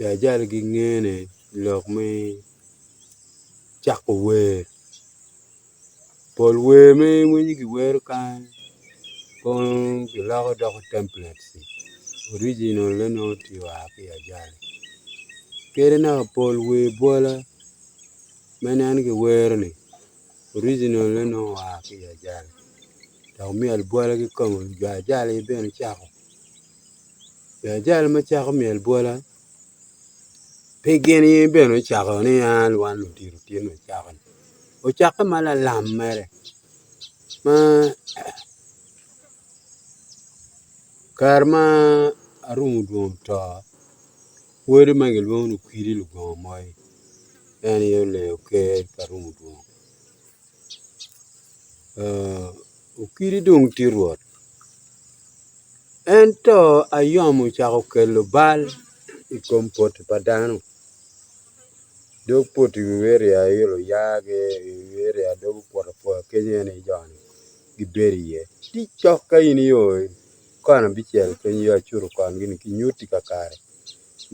Jo ajali gingene i lok me cako wer pol wer ma iwinyo kiwero kany kono kiloko doko templet orijinal-le nongo tye oa ki i ajali kadi naka pol wer bwola ma ineno kiwero-ni orijinal-le nongo oa ki i ajali dok myel bwola kikome jo ajali aye bene cako. Jo ajali ma cako myel bwola pe gin aye bene ocako ni an wan ludito tin wacako ni ocakke ma lalam mere ma kare ma arum odwong oto wode ma kilwongo ni Okidi Lugongo Moi en aye oleyo ker pa arum odwong Okidi dong tye rwot Ento ayom ocako kelo bal i kom poti pa dano, dog poti area luyagi area dog opoto apoya kenyo en aye jo-ni gibedo iye tye cok ka in io kona abicel kenyo yo acuto kongi-ni kinyutti kakare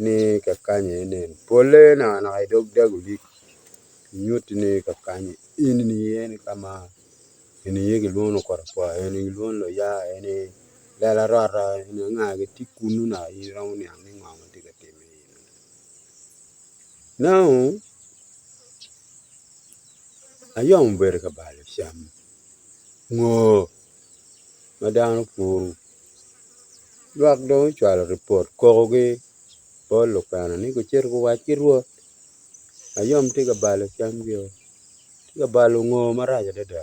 ni kakany aye nen polle nakanaka i dog dag olik kinyutti ni kakany eni aye ka ma Eni aye kilwongo ni okot apwa eni kilwongo ni luya eni lela arota eni anga gitye kunu naka in iromo niang ni ngo ma tye ka timme iye nongo ayom obedo ka balo cam ngo ma dano puru lwak dong ocwalo ripot kokogi bot lukwena ni gucit guwac ki rwot ayom tye ka balo camgi-o. Tye ka balo ngo marac adada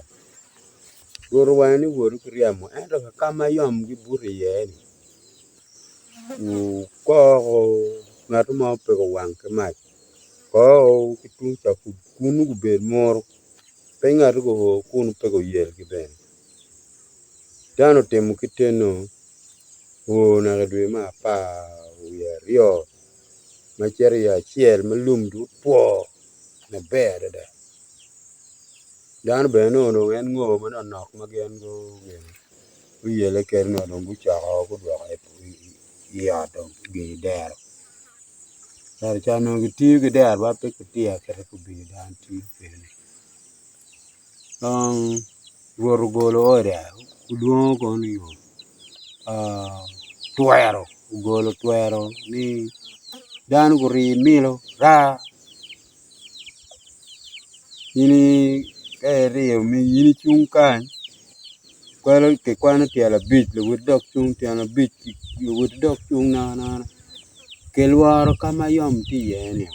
rwot owaco ni woto ki ryemo ento ka ma yam gibuto iye-ni wukoko ngat mo pe owang ki mac koko ki tung ca kunu gubed muru pe ngat mo oo kunu pe guyelgi bene dano otimo kit-teno oo naka i dwe me apar wiye aryo ma cito i acel ma lum dong otwo. Maber adada dano bene nongo dong en ngo manok ma gin guyelle kwede nongo dong gucoko gudwoko i ot dong i dero kare ca onongo gitiyo ki dero ma pe kutiya kit ma obedo dano tiyo kwede-ni dong Rwot ogolo oda olwongo kono ni twero ogolo twero ni dano guri milo raa in ka iriyo in icung kany kikwano tyelo abic luwot dok cung tyelo abic luwot dok cung nakanaka kilworo ka ma yom tye iye-ni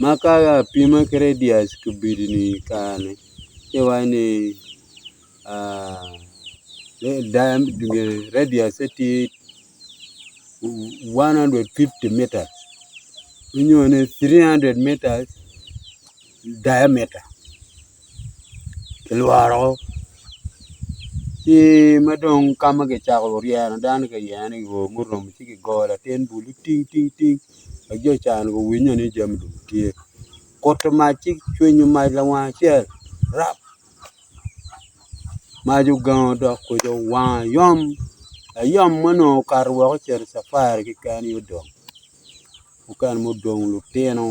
ma ka apima ki radius kabedo-ni kare-ni ci iwaco ni radius-ce tye 150 meters nyo ni 300 meters diameter kilworo ci ma dong ka ma kicako ryeno dano ki iye ni oo muromo ci kigoyo latin bul ni ting ting ting wek jo ca ni guwinyo ni jami dong tye kuto mac ci cwinyo mac lawang acel rap mac ogango dok kuca owango ayom ayom ma onongo okato woko ocito i cafari keken aye odong mukene mudong lutino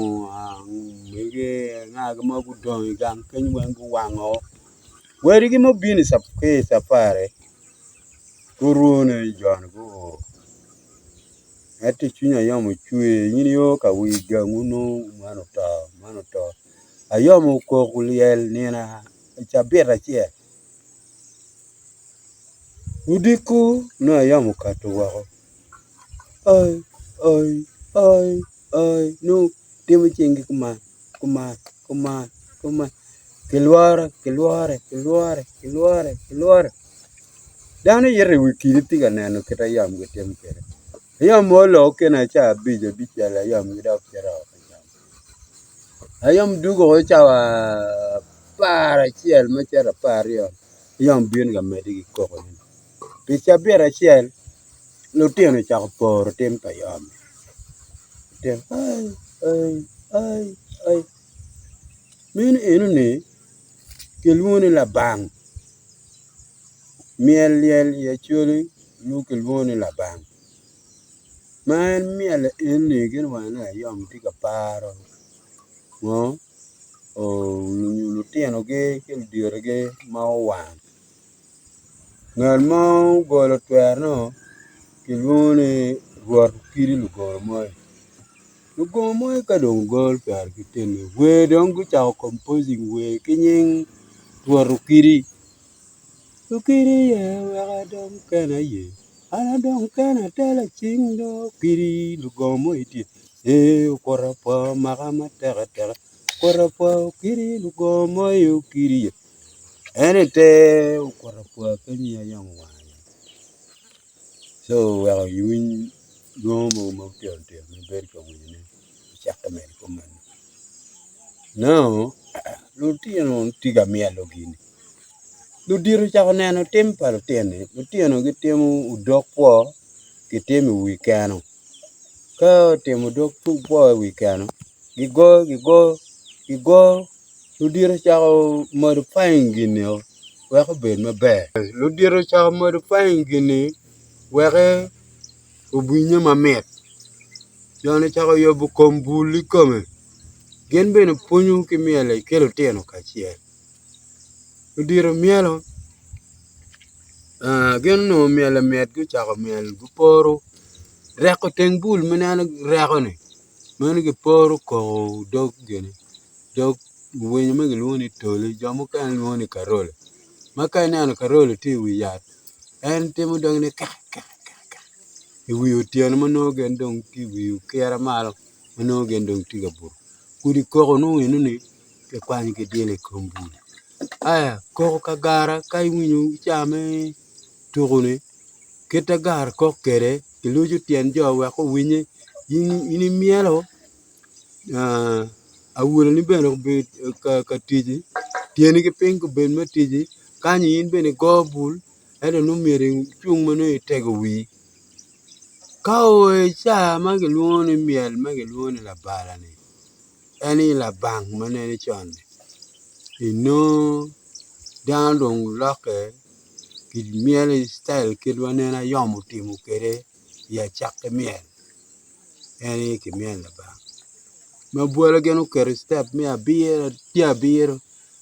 mege angagi ma gudong i gang keny weng guwango wadigi ma obino ki i cafari gurune jo-ni guo ento cwiny ayom ocwer in io ka wi gangwu nongo man oto man oto ayom okok lyel nino cabit acel odiko nongo ayom okato woko ai ai ai ai nongo timo cingi kuman kuman kuman kuman kilwore kilwore kilwore kilwore kilwore dano ito i wi kidi tye ka neno kit ma yam gitimo kwede yam mo olok kine ca abic abicel yam gidok cito. Ayom dwogo woko cawa aparacel me cito apararyo yam bino ka medde ki koko pi cabit acel lutino ocako poro tim pa yam meno enoni kilwongo ni labang myel lyel i acholi nongo kilwongo ni labang. Ma en myel eni gin owaco ni ayom tye ka paro ngo lutinogi ki luditogi ma owang ngat ma ogolo twero kilwongo ni rwot kidi lugoro moi lugoro moi ka dong ogol twero ki teni wer dong gucako composing wer ki nying rwot okidi okidi ye wek adong kena ye an adong kena tela cing do okidi lugoro moi tye ee okuto apwa omaka matek ateka okuto apwa okidi lugoro moi okidi ye en aye te okuto apwa kenyo aye yam owang iye co oweko iwiny lwongo mogo matino tino ma ibedo ka winyone ocakke mere kumeno now lutino tye ka myelo gini ludito ocako neno tim pa lutino-ni lutino gitimo odok kwo gitimo i wi keno ka otimo odok kwo i wi keno gigoyo gigoyo gigoyo Ludito ocako modifying gin-ni wek obed maber ludito ocako modifying gin-ni wek owinye mamit jo-ni ocako yubo kom bul i kome gin bene pwonyo ki myel ki lutino kacel ludito myelo gin onongo myel mit gucako myel guporo reko teng bul ma ineno gireko-ni meno giporo koko dog gini. Dog winyo ma kilwongo ni toli jo mukene lwongo ni karole ma ka ineno karole tye i wi yat en timo doge ni kek kek kek i wi otyeno ma nongo gin dong tye i wi okira malo ma nongo gin dong tye ka buto kodi koko nongo enoni kikwanyo kidilo i kom bul aya koko kagara ka iwinyo ca me tuko-ni kit agara kok kwede kiluco tyen jo wek owinye in imyelo awiloni bene obedo ka tic tyeni ki piny gubed me tic kany in bene igo bul ento nongo myero icung ma nongo itego wii ka oo i ca ma kilwongo ni myel ma kilwongo ni labala-ni en aye labang ma nene con-ni inongo dano dong lokke gimyelo i citail kit ma nene ayom otimo kwede i acakki myel. En aye kimyelo labang ma bwolo gin oketo citep me abiro tye abiro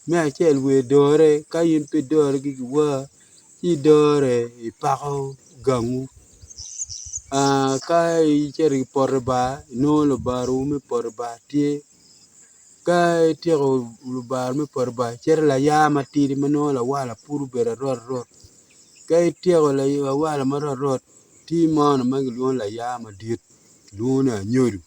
me acel wer dore ka in pe idore ki giwar ci idore ipako gangu ka icito i poto bar inongo lubarwu me poto bar tye ka ityeko lubaro me poto bar icito i laya matidi ma nongo lawala pud obedo arot arot ka ityeko lawala ma rot rot Tye mono ma kilwongo ni laya madit kilwongo ni anyodo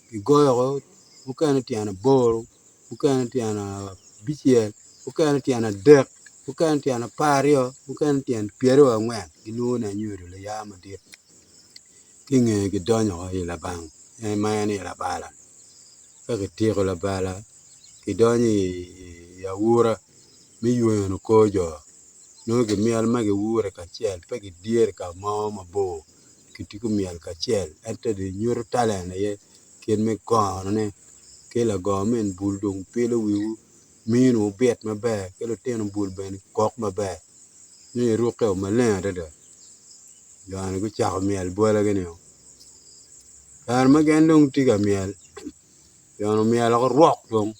kigoyo woko mukene tyen aboro mukene tyen abicel mukene tyen adek mukene tyen apararyo mukene tyen pyeraryo angwen gilwongo ni anyodo laya madit ki i ngeye gidonyo woko i labang ma en aye labala ka kityeko labala kidonyo i aura me yweno kor jo. Nongo gimyelo ma giwure kacel pe gidyere ka mo mabor gitye ka myel kacel ento ginyuto talent aye kit me gonone ki lago min bul dong pilo wiwu miniwu bit maber ki lutino bul bene kok maber nongo irukke maleng adada jo-ni gucako myel bwolagi-nio kare ma gin dong tye ka myel jo-ni omyelo ki rwok dong.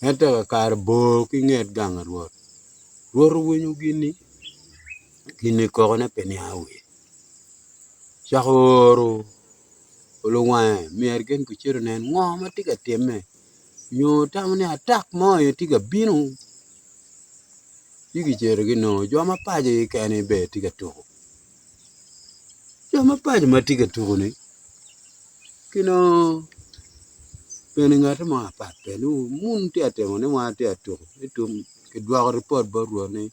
Ento kakare bor ki nget gang pa Rwot, Rwot owinyo gin-ni, gin-ni kokone pe niango wiye, ocako oro luwange myero gin gucit onen ngo ma tye ka timme nyo tamo ni atak mo aye tye ka bino ci gicito ginongo jo ma paco keken aye bene tye ka tuko jo ma paco ma tye ka tuko-ni Ginongo bene ngat mo apat pe ni wun wutye ka timo ni wan watye ka tuko ci tum kidwoko ripot bot rwot ni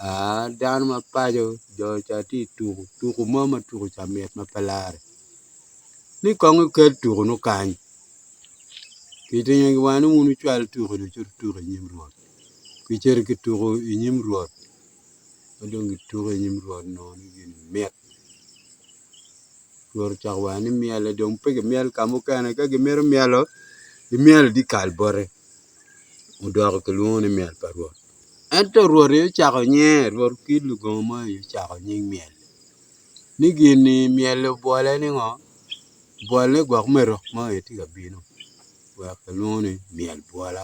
aa dano ma paco jo ca tye ka tuko tuko mo ma tuko ca mit ma pe larre ni kong wukel tuko-nu kany kitingo wa ni wun wucwal tuko-ni wucit wutuk i nyim rwot kicito kituko i nyim rwot ma dong gituko i nyim rwot onongo ni gin mit. Rwot ocako waco ni myel-le dong pe gimyel ka mukene ka gimito myelo gimyelo i dyekal bote odoko kilwongo ni myel pa Rwot ento Rwot aye ocako nyinge Rwot kit lugongo mo aye ocako nying myel. Ni gin-ni myel obwole ni ngo? Obwole ni gwok me rok mo aye tye ka bino wek kilwongo ni myel bwola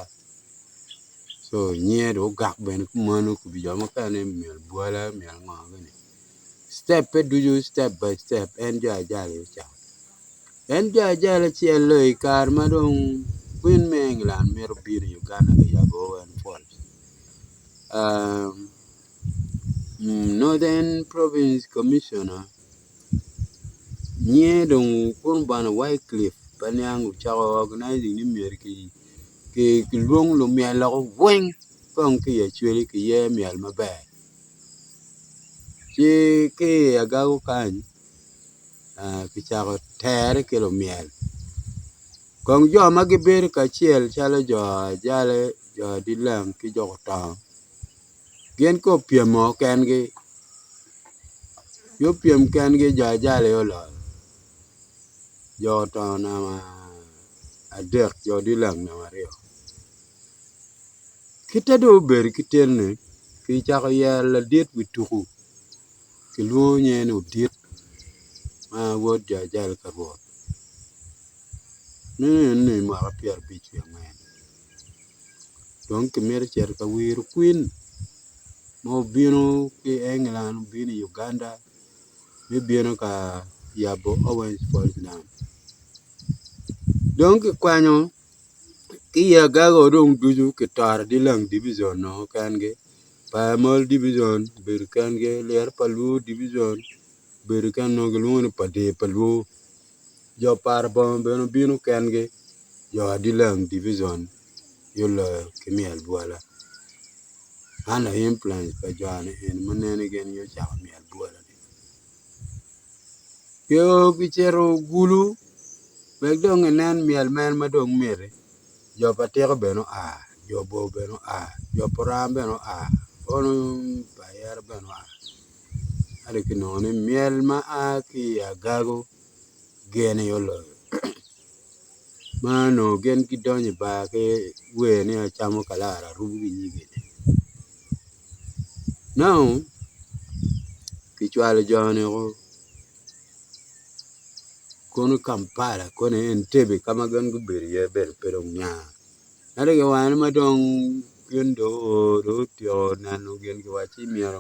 co nyinge dong ogak bene kumeno ki jo mukene ni myel bwola myel ngo gini citeppe ducu citep by citep en jo ajali aye ocako en jo ajali acel-li i kare ma dong kwin me England mito bino i Uganda ka yabo Owen Falls Northern Province Commissioner nyinge dong kono bwana Wycliffe pe aniang ocako organizing ni myero kilwong lumyel woko weng kong ki i Acholi kiyer myel maber ci ki i agago kany kicako tere ki lumyel kong jo ma gibedo kacel calo jo Ajale, jo Adilang ki jo Otongo Gin ka opyemo kengi, gupyem kengi jo ajali oloyo, jo otongo namba adek jo dilang namba aryo kite dong obedo ki tin-ni kicako yero ladit wi tuko kilwongo nyinge ni Odit ma wod jo ajali ka rwot meno eni mwaka pyerabic wiye angwen. Dong kimito cito ka wiro kwin ma obino ki i England obino i Uganda me bino ka yabo Owens Falls Dam dong kikwanyo ki i agago dong ducu kitoro Dilang division kengi Payamol division obedo kengi Lira pa Luo division obedo kengi onongo kilwongo ni pa der pa Luo jo Parabongo bene obino kengi jo Adilang division aye oloyo ki myel bwola man aye influence pa jo-ni eni ma nene gin aye ocako myel bwola-ni Gio gicito Gulu wek dong inen myel mere ma dong miti jo pa Tiko bene oa jo Bor bene oa jo Puraa bene oa kono pa Ayero bene oa ento kinongo ni myel ma a ki i Agago gin aye oloyo ma onongo gin gidonyo i bar ki wer ni acamo kalara arubo ki nyige-ni now kicwalo jo-ni kono Kampala kono Entebbe ka ma gin gubedo iye bene pe dong nya ento giwaco ni ma dong gin dong oo dong otyeko neno gin giwacci myero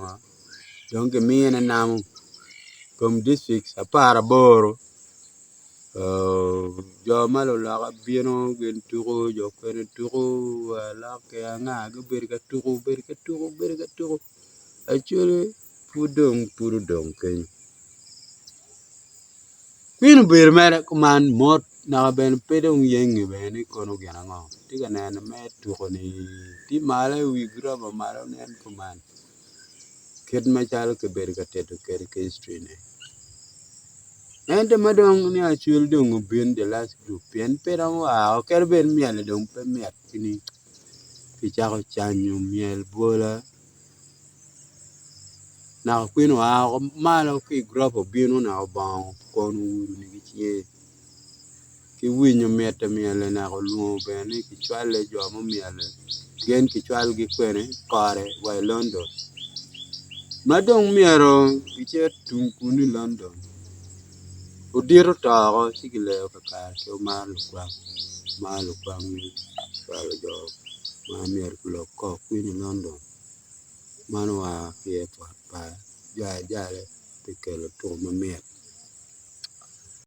dong gimine namo kom dictrict aparaboro jo ma luloka bino gin tuko jo kwene tuko alokke anga gubedo ka tuko bedo ka tuko bedo ka tuko actually pud dong pud odong kenyo kwin obedo mere kuman mot naka bene pe dong yenge bene ni kono gin ango tye ka neno mere tuko-ni tye malo i wi gurofa malo nen kuman. Kit macalo kibedo ka tito kwede ki history-ni ento ma dong ni acwel dong obin the last group pien pe romo a kadi bed myel-li dong pe mit ni kicako canyo myel bwola naka kwin oa woko malo ki i gurofa obino naka obongo kono oudo ki cinge. Ki winyo mitte myel-li naka olwongo bene ni kicwale jo mumyel-li gin kicwalgi kwene kore wa i London ma dong myero gicit tung kunu i London odito oto woko ci kileyo kakare ki omaro lukwang omaro lukwang cwalo jo ma myero gulok kor kwin i London man oa ki i airport pa jo Ajale pi kelo tuko mamit.